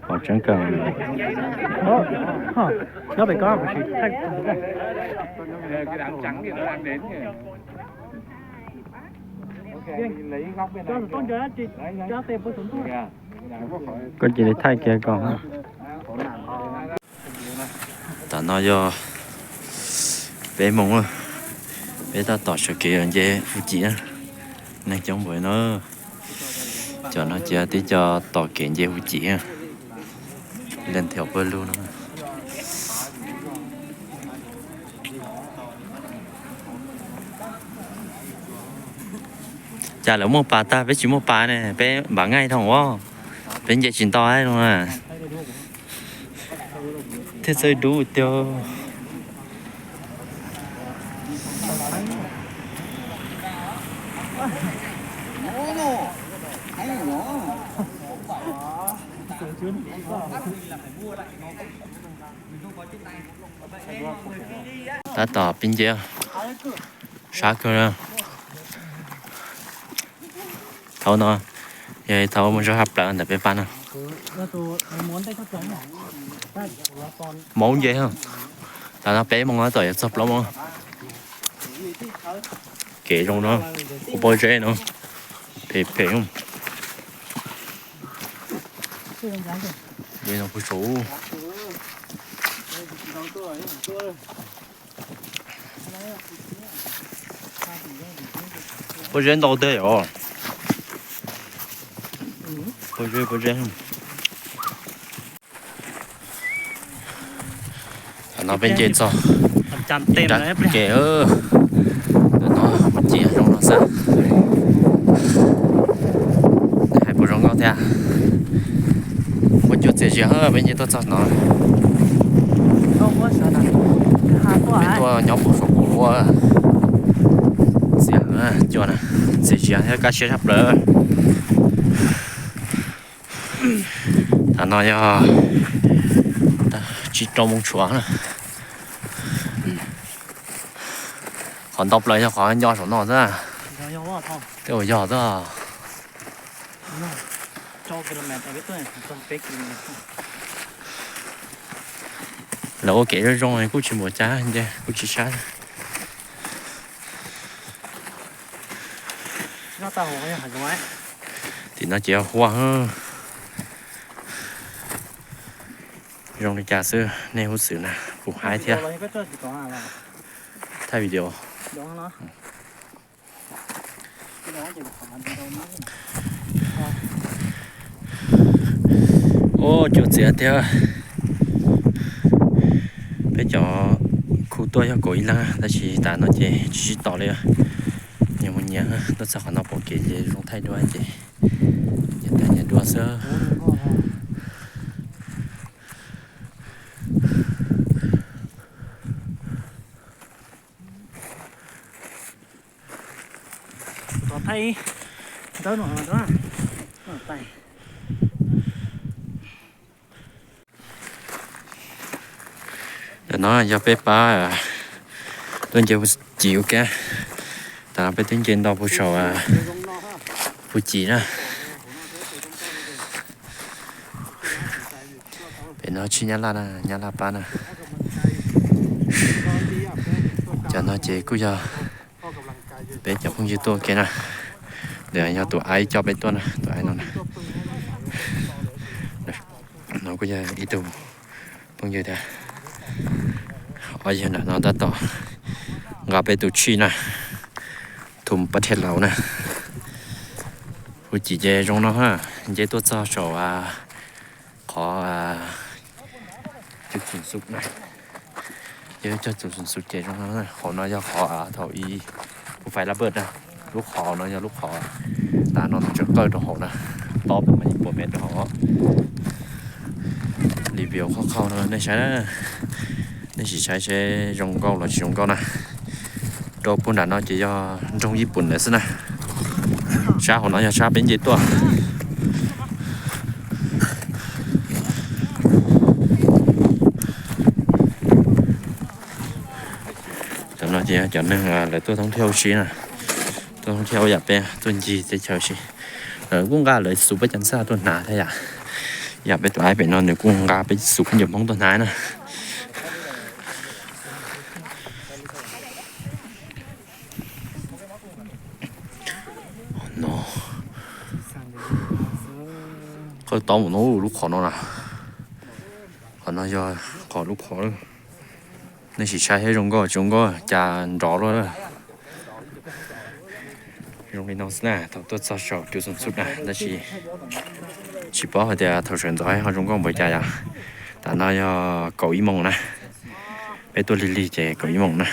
Pom tseeb kawg. Nyob pem ko. Koj cia li thaij kiag ko. Tam no yog peb moos, peb tab tom sawv kev nce Fuji na. Neeg coob npaum no, cov no ces tib co tom kev nce Fuji, leej thiab pawg lug no. Cas lawv muaj pas tag peb tsis muaj pas ne, peb npam ngaij dhau os, peb nce tsis nto no. Thiaj txawj dub tiag. Tab tom pib nce, sab kawg. Thaum no yog thaum mus zog haj plaws ntawm peb pab no. Moos nce, tam no peb moos tab tom yuav txog plaub moos. Kev zoo no, kuv pob zeb no, phem phem. Li no kuv saum. Pob zeb ntau tiag yom. Pob zeb, pob zeb. Tam no peb nce txog ib nrab ke, tam no ci zoo no xwb. Hais puas zoo nkauj thiab. Muaj cua txias zias, peb nce tuaj txog no. Peb tuaj nyob puag saum kuv ua txias cua na, txias zias thiab kaj siab tshaj plaws. Tam no yog tsib rau moos tshuav na. Qhov ntau plaws yog qhov nco saum no xwb. Tej uas yog xwb. Lawv ua kev zoo zoo kuj tsis npaum cas, nce kuj tsis sab. Tim no ces yog huaj. Zoo li cas xwb nej hub xwm na, kuv haib thiab. Thaij video. Ua cua txias tiag. Peb cov khu tuaj yog kaum ib leeg tab sis tas no ces tsis sib tos li. Nyias mus nyias, tuaj txog qhov no pom kev ces zoo thaij dua ces nyias tag nyias dua xwb. Ntawm no yog peb pab tuaj nce Fuji ua ke. Tas no peb twb nce nto puag saum Fuji na. Pem no tshij Nyab Laj na, Nyab Laj pab na. Cov no ces kuj yog peb cov phooj ywg tuaj ua ke na. Ntawm no yog tus aib coj peb tuaj na, tus aib no na. No kuj yog ib tug phooj ywg thiab. Ob yawg nram no tab tom nqa peb tus tshij na, thum pab thiaj laus na. Fuji ces zoo no, nce tuaj txog saum qhov cog txum xum na. Yog cog txum xum ces zoo no, qhov no yog qhov thaum ub kuv fais lab npawj na. Lub qhov no yog lub qhov tas no tseem qawj rau hauv na, tob pem mas ib puas mev rau hauv. Review qhov qhov no nej saib na, nej sim saib seb zoo nkauj los tsis zoo nkauj na. Rau puag nram no ces yog nroog Yij Pum ntawd xwb na. Sab hauv no yog sab peb nce tuaj. Cov no ces yog cov neeg lawv tuaj thoob thiab ua si na. Tuaj thiab yam peb tuaj ncig teb chaws si, lawv kuj nqa lawv xus peb cov ntxhab tuaj hnav thiab yam. Yam peb tus aib pem no nws kuj nqa peb xus khaub ncaws Hmoob tuaj hnav na. No, qab tob mus no lub qhov no na. Qhov no yog qhov lub qhov. Nej sim saib thiab zoo nkauj tsis zoo nkauj cas nrov luaj. Zoo li no xwb na, thaum tuaj txog saum Cub Xoom Xub na, tab sis tsis paub hais tias thaum sawv ntxov ho zoo nkauj npaum cas yom. Tam no yog kaum ib moos na, peb tuaj lig lig ces kaum ib moos na.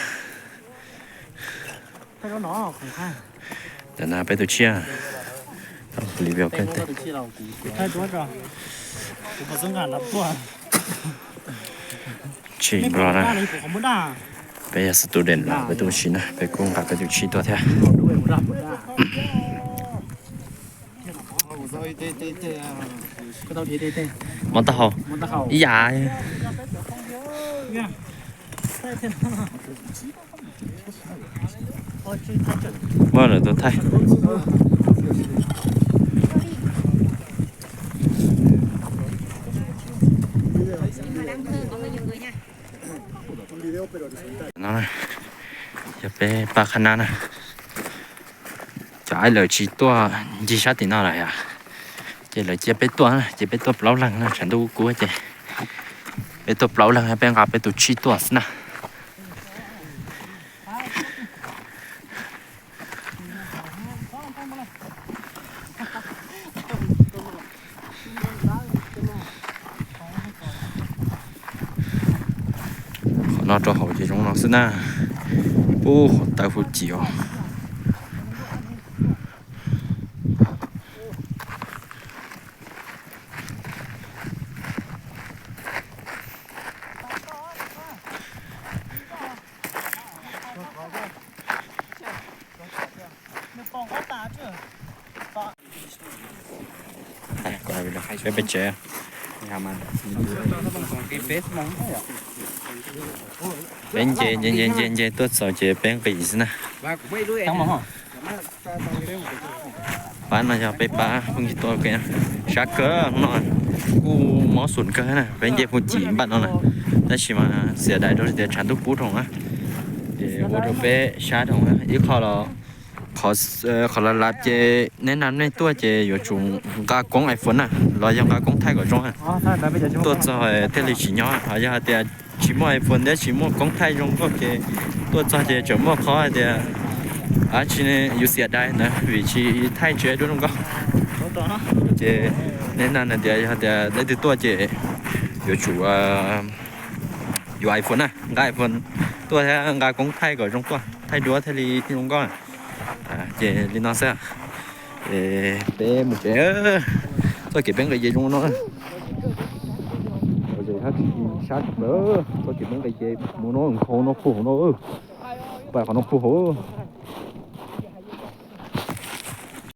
Tam no peb tus tshiab, tsis nplog na, peb yog student los peb tuaj ua si na, peb kuj nqa peb tus tshiab tuaj thiab. Mob taub hau ib yam. Muab lawm tus thaij. No yog peb pab qhab nab na. Cov aib lawv tsis tuaj ncig sab tim no lawm yom, ces lawv cia peb tuaj, ces peb tuaj plaub leeg na, tshav ntuj kub ces peb tuaj plaub leeg, peb nqa peb tus tshiab tuaj xwb na. Qhov no rau hauv ces zoo no xwb na. Pub hauv taw huv cim os. Peb nce nce nce nce nce tuaj txog ces peb nqis xwb na. Pab no yog peb pab phooj ywg tuaj ke, sab kawg no, kuj mob xum kawg na, peb nce puag cim npaj no na, tab sis mas xiam dais rau tias tshav ntuj kub dhau na, ces ua rau peb sab dhau na. Ib qho los, qhov lav lav ces neb na, nej tuaj ces yuav tsum nqa koob iPhone na, los yog nqa koob thaij kom zoo na. Tuaj txog thiaj li tsim nyog, ho yog hais tias tsis muaj iPhone thiab tsis muaj koob thaij zoo nkauj ces tuaj txog ces tseem muaj qhov hais tias dab tsi yus xiam dais ntawd vim tsis thaij tsis dua zoo nkauj. Ces neb na tias yog tias leej twg tuaj ces yuav tsum yuav iPhone na, nqa iPhone tuaj thiab nqa koob thaij kom zoo tuaj, thaij duab thiaj li zoo nkauj. Ces li no xwb. Peb mus tsev, txoj kev peb nqis ces zoo no. Sab tsis plaws, txoj kev peb nqis ces mus no nkhaus no puag hauv no, pais qhov no puag hauv.